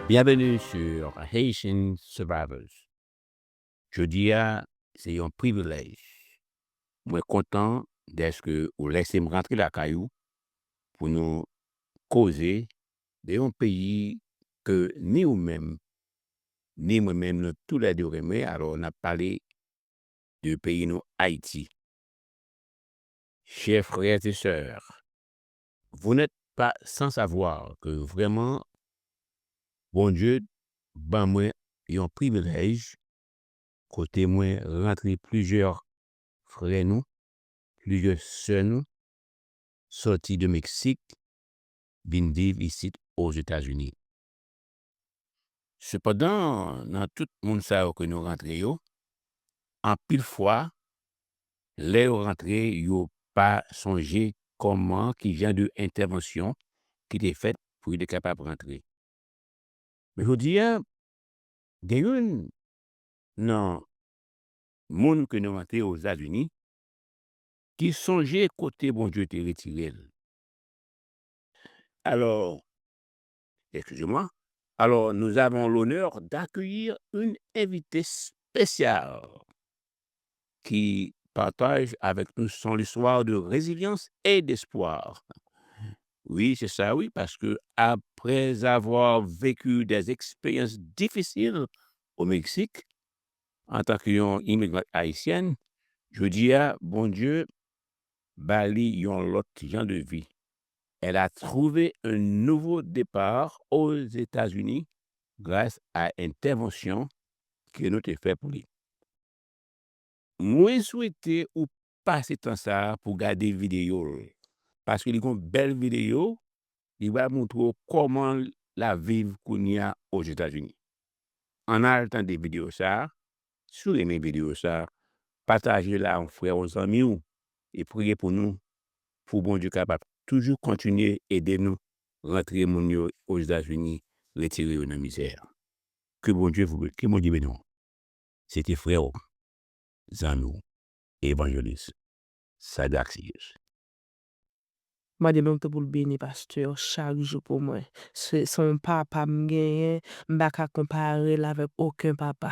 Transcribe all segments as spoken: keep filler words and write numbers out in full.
Bienvenue sur Haitian Survivors. Jodi a, se yon privilèj. Mwen kontan dèske ou lèse m rantre lakay ou pou nou koze de yon peyi ke ni ou menm, ni mwen menm, nou toulède renmen. Alò, n ap pale de peyi nou, Ayiti. Chers frères et sœurs, vous n'êtes pas sans savoir que vraiment, Bondye ban mwen yon privilèj kote mwen rantre plizyè frè nou, plizyè sè nou, sòti de Meksik, vin viv isit Ozetazini. Sepandan, nan tout moun sa yo ke nou rantre yo, anpil fwa, lè yo rantre, yo pa sonje kòman, ki jan de entèvansyon ki te fèt pou yo te kapab rantre. Men jodi a, gen youn nan moun ke nou rantre Ozetazini ki sonje kote Bondye te retire l. Alors, excusez-moi. Alors, nous avons l'honneur d'accueillir une invitée spéciale qui partage avec nous son histoire de résilience et d'espoir. Oui, c'est ça, oui, parce que après avoir vécu des expériences difficiles au Mexique, antanke yon imigrant ayisyèn, jodi a, Bondye ba li yon lòt jan de vi. Elle a trouvé un nouveau départ aux États-Unis grâce à entèvansyon ke nou te fè pou li. Mwen swete ou pase tan sa a pou gade videyo l, paske li gon bèl videyo, li va montre w kòman l ap viv kounye a Ozetazini. Ann al tande videyo sa a. Si w renmen videyo sa a, pataje l a yon frè, yon zanmi w, e priye pou nou, pou Bondye kapab toujou kontinye ede nou rantre moun yo Ozetazini, retire yo nan mizè a. Ke Bondye, ke Bondye beni w. Se te frè w, zanmi w, evanjelis Sadrac Sirius. Mande Bondye pou l beni pastè chak jou pou mwen. Se, se yon papa m genyen, m pa ka konpare l avèk okenn papa.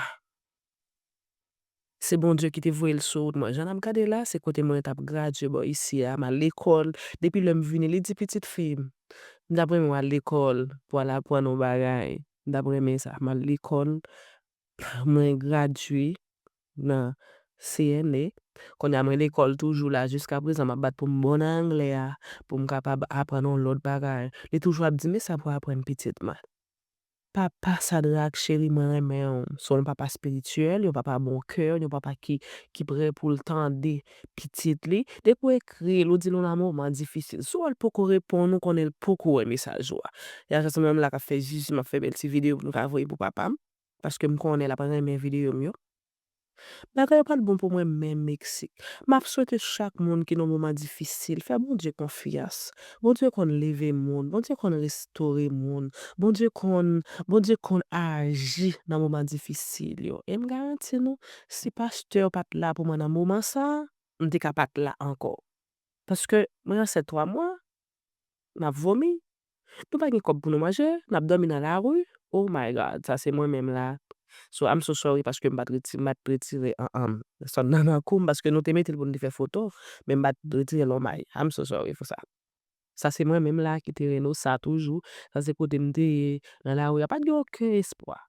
Se Bondye ki te voye l sou wout mwen. Jan n ap gade la, se kote mwen t ap gradye bò isi a, m al lekòl. Depi lè m vini, li di pitit fi m, m t ap renmen w al lekòl pou al aprann yon bagay. M t ap renmen sa. M al lekòl, mwen gradye nan C N A. Kounye a mwen lekòl toujou la, jiskaprezan m ap bat pou m bon nan anglè a, pou m kapab aprann yon lòt bagay. Li toujou ap di m, "Men sa pou aprann pitit mwen." Papa Sadrac cheri, mwen renmen w. Se yon papa espirityèl, yon papa bon kè, yon papa ki, ki prè pou l tande pitit li. Depi w ekri l, ou di l w nan moman difisil. Si w wè l poko reponn ou, konnen l poko wè mesaj ou a. E a sa se mwen menm la k ap fè zizi, m ap fè bèl ti videyo pou m ka voye pou papa m. Paske m konnen l ap renmen videyo m yo. Bagay yo pa t bon pou mwen menm Meksik. M ap swete chak moun ki nan moman difisil, fè Bondye konfyans. Bondye konn leve moun, Bondye konn restore moun, Bondye konn, Bondye konn aji nan moman difisil yo. E m garanti nou, si pastè pa t la pou mwen nan moman sa a, m te ka pa t la ankò. Paske mwen ansent twa mwa, m ap vomi. Nou pa gen kòb pou nou manje, n ap dòmi nan lari. Oh my God, sa se mwen menm la. So, I'm so sorry paske m pa t reti-, m pa t retire, an, an, sòn nan nan kou m, paske nou te mete l pou n te fè foto, men m pa t retire lonmay. I'm so sorry for sa. Sa se mwen menm la ki te reno sa toujou. Sa se kote m te ye nan lari a. Pa t gen okenn espwa.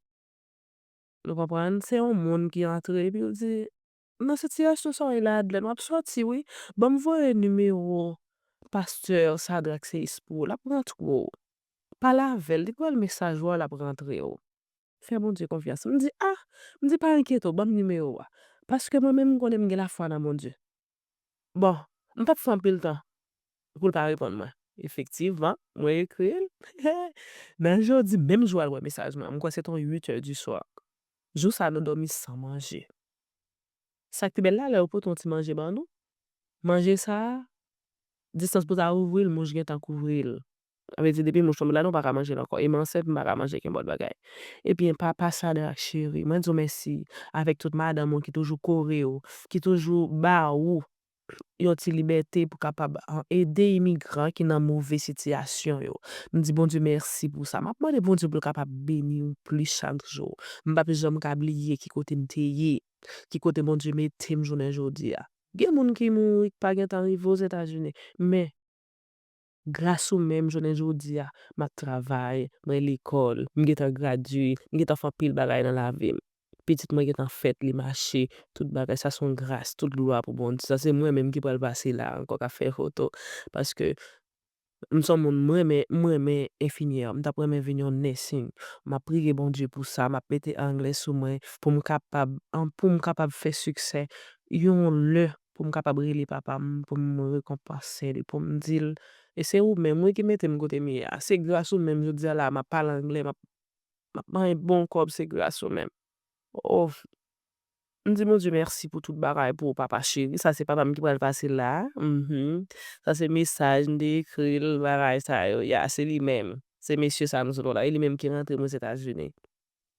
Nou konprann? Se yon moun ki antre, epi l di, "Nan sitiyasyon sa w ye la, Adlèn, w ap sòti, wi. Ban m voye nimewo pastè Sadrac Seyis pou ou, l ap rantre w. Pale avè l, li pran mesaj ou a, l ap rantre w. Fè Bondye konfyans." M di, "A!" M di, "Pa enkyete w, ban m nimewo a. Paske mwen menm, m konnen m gen lafwa nan Bondye." Bon, m p ap fè anpil tan pou l pa reponn mwen. Efektivman, mwen ekri l. Nan jodi, menm jou a, l wè mesaj mwen. M kwè se te yon uit è di swa. Jou sa a, nou dòmi san manje. Sa k pi bèl la, lè yo pote yon ti manje ban nou, manje sa a, distans pou ta ouvri l, mouch gentan kouvri l. Sa vle di, depi mouch tonbe la, nou pa ka manje l ankò. E m ansent, m pa ka manje kenn lòt bagay. Ebyen, papa Sadrac cheri, mwen di w mèsi avèk tout madanm ou ki toujou kore w, ki toujou ba ou yon ti libète pou kapab, a, ede imigran ki nan move sitiyasyon yo. M di Bondye mèsi pou sa. M ap mande Bondye pou l kapab beni w plis chak jou. M p ap janm ka bliye ki kote m te ye, ki kote Bondye mete m jounen jodi a. Gen moun ki mouri, ki pa gentan rive Ozetazini, men gras ou menm, jounen jodi a, m ap travay, mwen lekòl, m gentan gradye, m gentan fè anpil bagay nan lavi m. Pitit mwen gentan fèt, li mache, tout bagay, sa se yon gras, tout glwa pou Bondye. Sa se mwen menm ki pral pase la ankò k ap fè foto, paske m se yon moun, m renmen, m renmen enfimyè, m t ap renmen vin yon nursing. M ap priye Bondye pou sa, m ap mete anglè sou mwen, pou m kapab, an, pou m kapab fè siksè. Yon lè, pou m kapab rele papa m, pou m rekonpanse li, pou m di l, e se ou menm, wi, ki mete m kote m ye a. Se gras ou menm, jodi a la, m ap pale anglè, m ap, m ap manyen bon kòb, se gras ou menm. Oh, m di Bondye mèsi pou tout bagay pou ou, papa cheri. Sa se papa m ki pral pase la. Mhm. Sa se mesaj, m te ekri l, bagay sa yo. Ya, se li menm. Se mesye sa m sou non la. E li menm ki rantre m Ozetazini.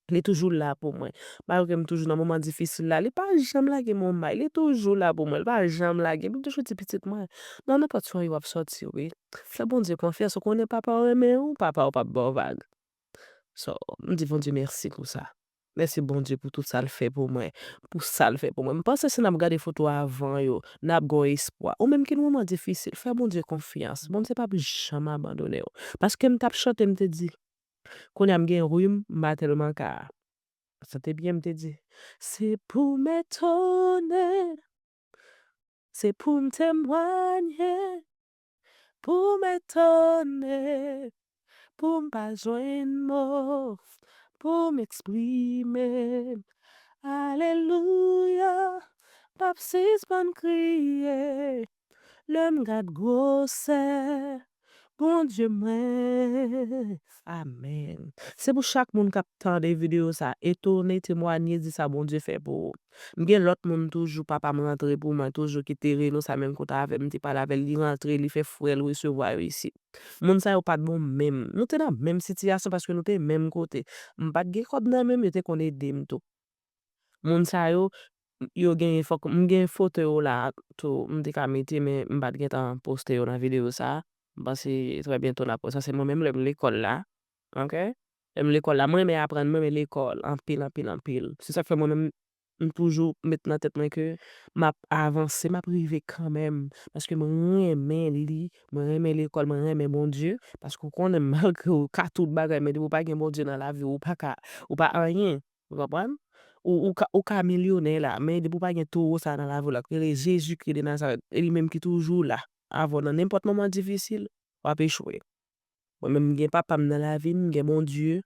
Li toujou la pou mwen. Malgre m toujou nan moman difisil la, li pa janm lage m yon may. Li toujou la pou mwen. Li pa janm lage m. Li toujou di pitit mwen, nan nenpòt soirée w ap sòti, wi, fè Bondye konfyans. Ou konnen papa w renmen w, papa w p ap ba w vag. So, m di Bondye mèsi pou sa. Mèsi Bondye pou tout sa l fè pou mwen, pou sa l fè pou mwen. M panse si n ap gade foto avan yo, n ap gen yon espwa. Ou menm ki nan moman difisil, fè Bondye konfyans. Bondye p ap janm abandone w. Paske m t ap chante, m te di, kounye a m gen rim, m pa tèlman ka. Sa te byen, m te di, se pou m etone, se pou m temwanye, pou m etone, pou m pa jwenn mo, pou m eksprime m. Alelouya, m p ap sispann kriye, lè m gad gwosè Bondye mwen. Amèn. Se pou chak moun k ap tande videyo sa, etone, temwanye, di sa Bondye fè pou ou. M gen lòt moun toujou, papa m rantre pou mwen toujou, ki te rele sa menm kote avè m, m te pale avè l, li rantre, li fè frè l resevwa yo isit. Moun sa yo pa t bon menm. Nou te nan menm sitiyasyon paske nou te menm kote. M pa t gen kòb nan men m, yo te konn ede m tou. Moun sa yo, yo gen, fòk, m gen foto yo la tou, m te ka mete, men m pa t gentan poste yo nan videyo sa. M panse trè byento n ap wè sa, se mwen menm lè m lekòl la. Ok? Lè m lekòl la, mwen renmen aprann, mwen renmen lekòl, anpil, anpil, anpil. Se sa k fè mwen menm, m toujou met nan tèt mwen ke m ap avanse, m ap rive kanmenm. Paske mwen renmen li, mwen renmen lekòl, mwen renmen Bondye. Paske ou konnen, malgre ou ka tout bagay, men depi ou pa gen Bondye nan lavi w, ou pa ka, ou pa anyen. Ou konprann? Ou, ou ka, ou ka milyonè la, men depi w pa gen towo sa nan lavi w la, k rele Jezikri de Nazarèt, e li menm ki toujou la avè w nan nenpòt moman difisil, w ap echwe. Mwen menm, m gen papa m nan lavi m, m gen Bondye,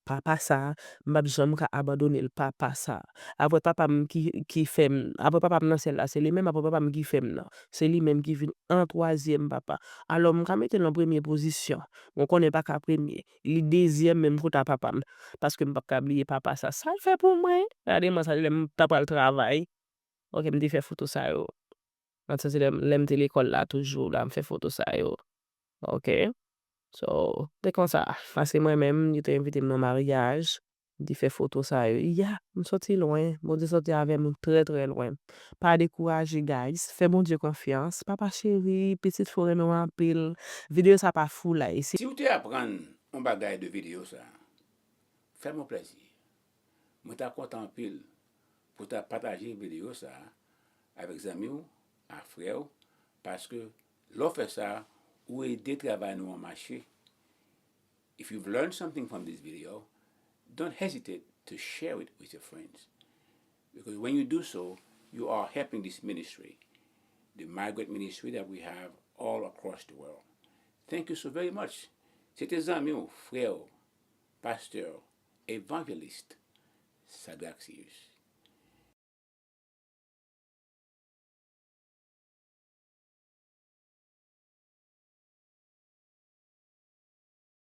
papa sa, m p ap janm ka abandone l, papa sa. Apre papa m ki, ki fè m, apre papa m nan syèl la, se li menm, apre papa m ki fè m nan. Se li menm ki vin an twazyèm papa. Alò, m ka mete l nan premye pozisyon. Mwen konnen pa ka premye. Li dezyèm menm kote a papa m. Paske m p ap ka bliye papa sa. Sa l fè pou mwen. Gade mwen sa lè m ta pral travay. Ok, m te fè foto sa yo. Mwen santi lè, lè m te lekòl la toujou la, m fè foto sa yo. Ok. So, te konsa. Paske mwen menm, yo te envite m nan maryaj. M te fè foto sa yo. Ya, m sòti lwen. Bondye sòti avè m trè, trè lwen. Pa dekouraje, guys. Fè Bondye konfyans. Papa cheri, pitit fò renmen w anpil. Videyo sa pa fou la. E si Si w te aprann yon bagay de videyo sa, fè m yon plèzi. Mwen ta kontan anpil pou w ta pataje videyo sa avèk zanmi w, a frè w, paske lè w fè sa, ou ede travay nou an mache. If you've learned something from this video, don't hesitate to share it with your friends. Because when you do so, you are helping this ministry, the migrant ministry that we have all across the world. Thank you so very much. Se te zanmi w, frè w, pastè, evangelist Sadraxius.